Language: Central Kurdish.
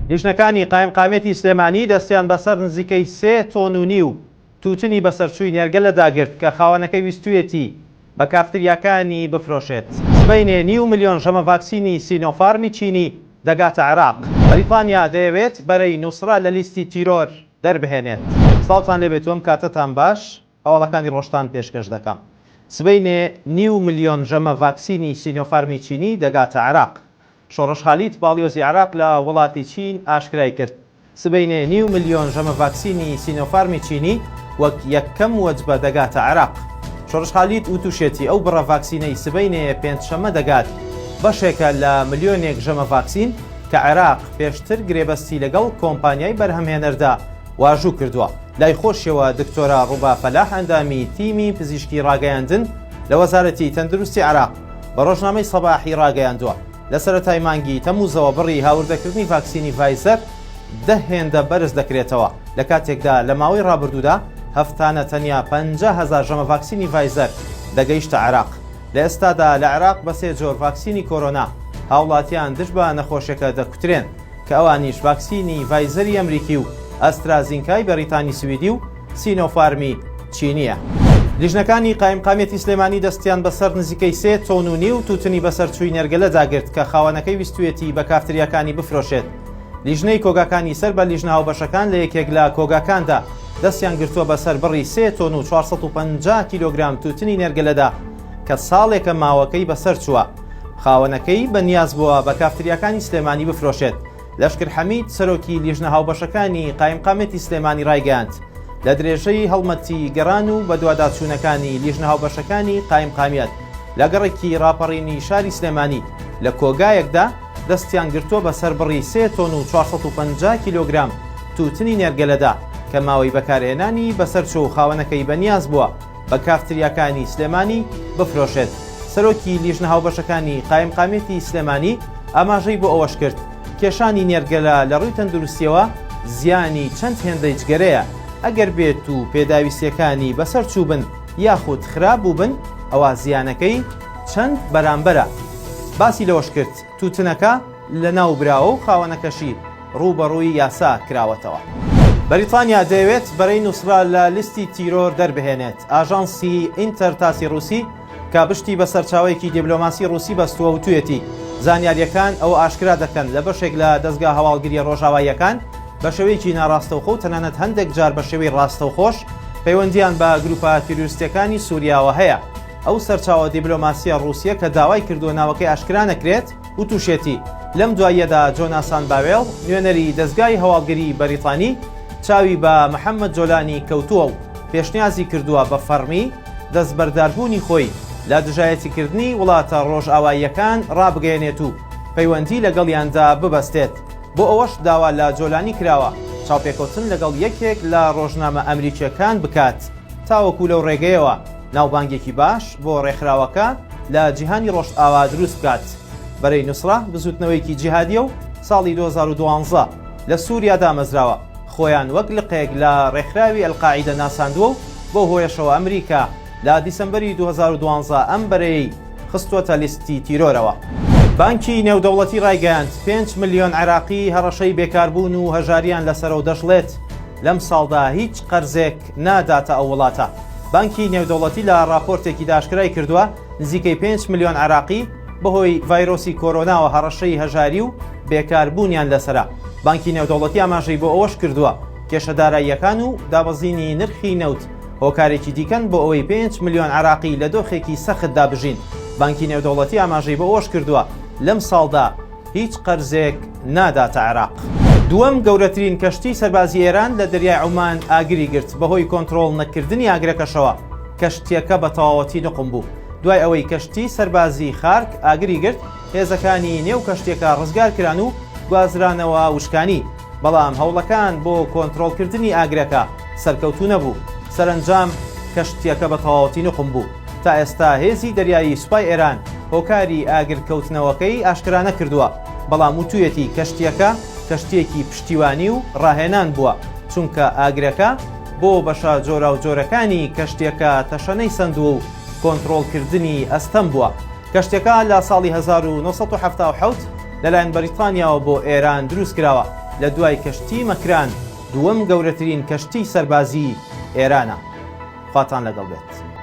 لیژنەکانی قایمقامیەتی سلێمانی دەستیان بەسەر نزیکەی سێ تۆن و نیو تووتنی بەسەرچووی نێرگەلەدا گرت کە خاوەنەکەی ویستوویەتی بە کافتریاکانی بفرۆشێت. سبەینێ نیو ملیۆن ژەمە ڤاکسینی سینۆفارمی چینی دەگاتە عێراق. بەریتانیا دەیەوێت بەرەی نوسرە لە لیستی تیرۆر دەربهێنێت. سڵاوتان لێبێت و ئەم کاتەتان باش، هەواڵەکانی ڕۆژتان پێشکەش دەکەم. سبەینێ نیو ملیۆن ژەمە ڤاکسینی سینۆفارمی چینی دەگاتە عێراق. شۆڕش خالید باڵیۆزی عێراق لە وڵاتی چین ئاشکرای کرد، سبەینێ نیو ملیۆن ژەمە ڤاکسینی سینۆفارمی چینی وەک یەکەم وەجبە دەگاتە عێراق. شۆڕش خالید وتوشێتی ئەو بڕە ڤاکسینەی سبەینێ پێنجشەممە دەگات بەشێکە لە ملیۆنێک ژەمە ڤاکسین کە عێراق پێشتر گرێبەستی لەگەڵ کۆمپانیای بەرهەمهێنەردا واژوو کردووە. لای خۆشیەوە دکتۆرە ڕوبا فەلاح ئەندامی تیمی پزیشکی ڕاگەیاندن لە وەزارەتی تەندروستی عێراق بە ڕۆژنامەی سەباحی ڕاگەیاندووە، لە سەرەتای مانگی تەمووزەوە بڕی هاوردەکردنی ڤاکسینی ڤایزەر دە هێندە بەرز دەکرێتەوە، لە کاتێکدا لە ماوەی ڕابردوودا هەفتانە تەنیا 50,000 ژەمە ڤاکسینی ڤایزەر دەگەیشتە عێراق. لە ئێستادا لە عێراق بە سێ جۆر ڤاکسینی کۆرۆنا هاوڵاتیان دژ بە نەخۆشیەکە دەکوترێن کە ئەوانیش ڤاکسینی ڤایزەری ئەمریکی و ئەسترازینکای بەریتانی سویدی و سینۆفارمی چینییە. لیژنەکانی قایمقامیەتی سلێمانی دەستیان بەسەر نزیکەی سێ تۆن و نیو توتنی بەسەرچووی نێرگەلەدا گرت کە خاوەنەکەی ویستویەتی بە کافتریاکانی بفرۆشێت. لیژنەی کۆگاکانی سەر بە لیژنە هاوبەشەکان لە یەکێک لە کۆگاکاندا دەستیان گرتووە بەسەر بڕی سێ تۆن و 450 کیلۆگرام توتنی نێرگەلەدا کە ساڵێکە ماوەکەی بەسەرچووە. خاوەنەکەی بەنیاز بووە بە کافتریاکانی سلێمانی بفرۆشێت. لەشکر حەمید، سەرۆکی لیژنە هاوبەشەکانی قایمقامیەتی سلێمانی رایگەیاند، لە درێژەی هەڵمەتی گەڕان و بەدواداچوونەکانی لیژنە هاوبەشەکانی قایمقامیەت لە گەڕەکی راپەڕینی شاری سلێمانی لە کۆگایەکدا دەستیان گرتووە بەسەر بڕی سێ تۆن و 450 کیلۆگرام تووتنی نێرگەلەدا کە ماوەی بەکارهێنانی بەسەرچووە و خاوەنەکەی بەنیاز بووە بە کافتریاکانی سلێمانی بفرۆشێت. سەرۆکی لیژنە هاوبەشەکانی قایمقامیەتی سلێمانی ئاماژەی بۆ ئەوەشکرد، کێشانی نێرگەلە لە ڕووی تەندروستیەوە زیانی چەند هێندەی جگەرەیە، ئەگەر بێت و پێداویستیەکانی بەسەر چووبن یاخود خراپ بووبن ئەوا زیانەکەی چەند بەرامبەرە. باسی لەوەشکرد، تووتنەکە لەناو براوە و خاوەنەکەشی ڕووبەڕووی یاسا کراوەتەوە. بەریتانیا دەیەوێت بەرەی نوسرە لە لیستی تیرۆر دەربهێنێت. ئاژانسی ئینتەر تاسی ڕووسی کە پشتی بە سەرچاوەیەکی دیبلۆماسی ڕووسی بەستووە وتوویەتی، زانیارییەکان ئەوە ئاشکرا دەکەن لە بەشێک لە دەزگا هەواڵگرییە ڕۆژاواییەکان بە شێوەیەکی ناڕاستەوخۆ و تەنانەت هەندێک جار بە شێوەی ڕاستەوخۆش پەیوەندییان بە گرووپە تیرۆریستییەکانی سووریاوە هەیە. ئەو سەرچاوە دیبلۆماسییە ڕووسییە کە داوای کردووە ناوەکەی ئاشکرا نەکرێت، وتوشێتی، لەم دواییەدا جۆناسان باوێڵ، نوێنەری دەزگای هەواڵگریی بەریتانی، چاوی بە محەممەد جۆلانی کەوتووە و پێشنیازی کردووە بە فەڕمی دەستبەرداربوونی خۆی لە دژایەتیکردنی وڵاتە ڕۆژئاواییەکان ڕابگەیەنێت و پەیوەندی لەگەڵیاندا ببەستێت، بۆ ئەوەش داوا لە جۆلانی کراوە چاوپێکەوتن لەگەڵ یەکێک لە ڕۆژنامە ئەمریکییەکان بکات تاوەکو لەو ڕێگەیەوە ناوبانگێکی باش بۆ ڕێکخراوەکە لە جیهانی ڕۆژئاوا دروست بکات. بەرەی نوسرە بزووتنەوەیەکی جیهادییە و ساڵی 2012 لە سووریا دامەزراوە، خۆیان وەک لقێک لە ڕێکخراوی ئەلقاعیدە ناساندووە و بەو هۆیەشەوە ئەمریکا لە دیسەمبەری 2012 ئەم بەرەیەی خستووەتە لیستی تیرۆرەوە. بانکی نێودەوڵەتی ڕایگەیاند، پێنج ملیۆن عێراقی هەڕەشەی بێکاربوون و هەژارییان لەسەرە و دەشڵێت، لەمساڵدا هیچ قەرزێک ناداتە ئەو وڵاتە. بانکی نێودەوڵەتی لە ڕاپۆرتێکیدا ئاشکرای کردووە، نزیکەی پێنج ملیۆن عێراقی بەهۆی ڤایرۆسی کۆرۆناوە هەڕەشەی هەژاری و بێکاربوونیان لەسەرە. بانکی نێودەوڵەتی ئاماژەی بۆ ئەوەش کردووە، کێشە داراییەکان و دابەزینی نرخی نەوت هۆکارێکی دیکەن بۆ ئەوەی پێنج ملیۆن عێراقی لە دۆخێکی سەختدا بژین. بانکی نێودەوڵەتی ئاماژەی بۆ ئەوەش کردووە، لەمساڵدا هیچ قەرزێک ناداتە عێراق. دووەم گەورەترین کەشتی سەربازی ئێران لە دەریای عومان ئاگری گرت، بەهۆی کۆنترۆڵ نەکردنی ئاگرەکەشەوە کەشتییەکە بە تەواوەتی نوقم بوو. دوای ئەوەی کەشتی سەربازی خارک ئاگری گرت، هێزەکانی نێو کەشتییەکە ڕزگار کران و گوازرانەوە وشکانی، بەڵام هەوڵەکان بۆ کۆنترۆڵکردنی ئاگرەکە سەرکەوتوو نەبوو، سەرەنجام کەشتییەکە بە تەواوەتی نوقم بوو. تا ئێستا هێزی دەریایی سوپای ئێران هۆکاری ئاگرکەوتنەوەکەی ئاشکرا نەکردووە، بەڵام وتویەتی کەشتییەکە کەشتییەکی پشتیوانی و ڕاهێنان بووە، چونکە ئاگرەکە بۆ بەشە جۆراوجۆرەکانی کەشتییەکە تەشەنەی سەندووە و کۆنترۆڵکردنی ئەستەم بووە. کەشتییەکە لە ساڵی 1977 لەلایەن بەریتانیاوە بۆ ئێران دروستکراوە. لە دوای کەشتیی مەکران دووەم گەورەترین کەشتیی سەربازیی ئێرانە. خواتان لەگەڵ بێت.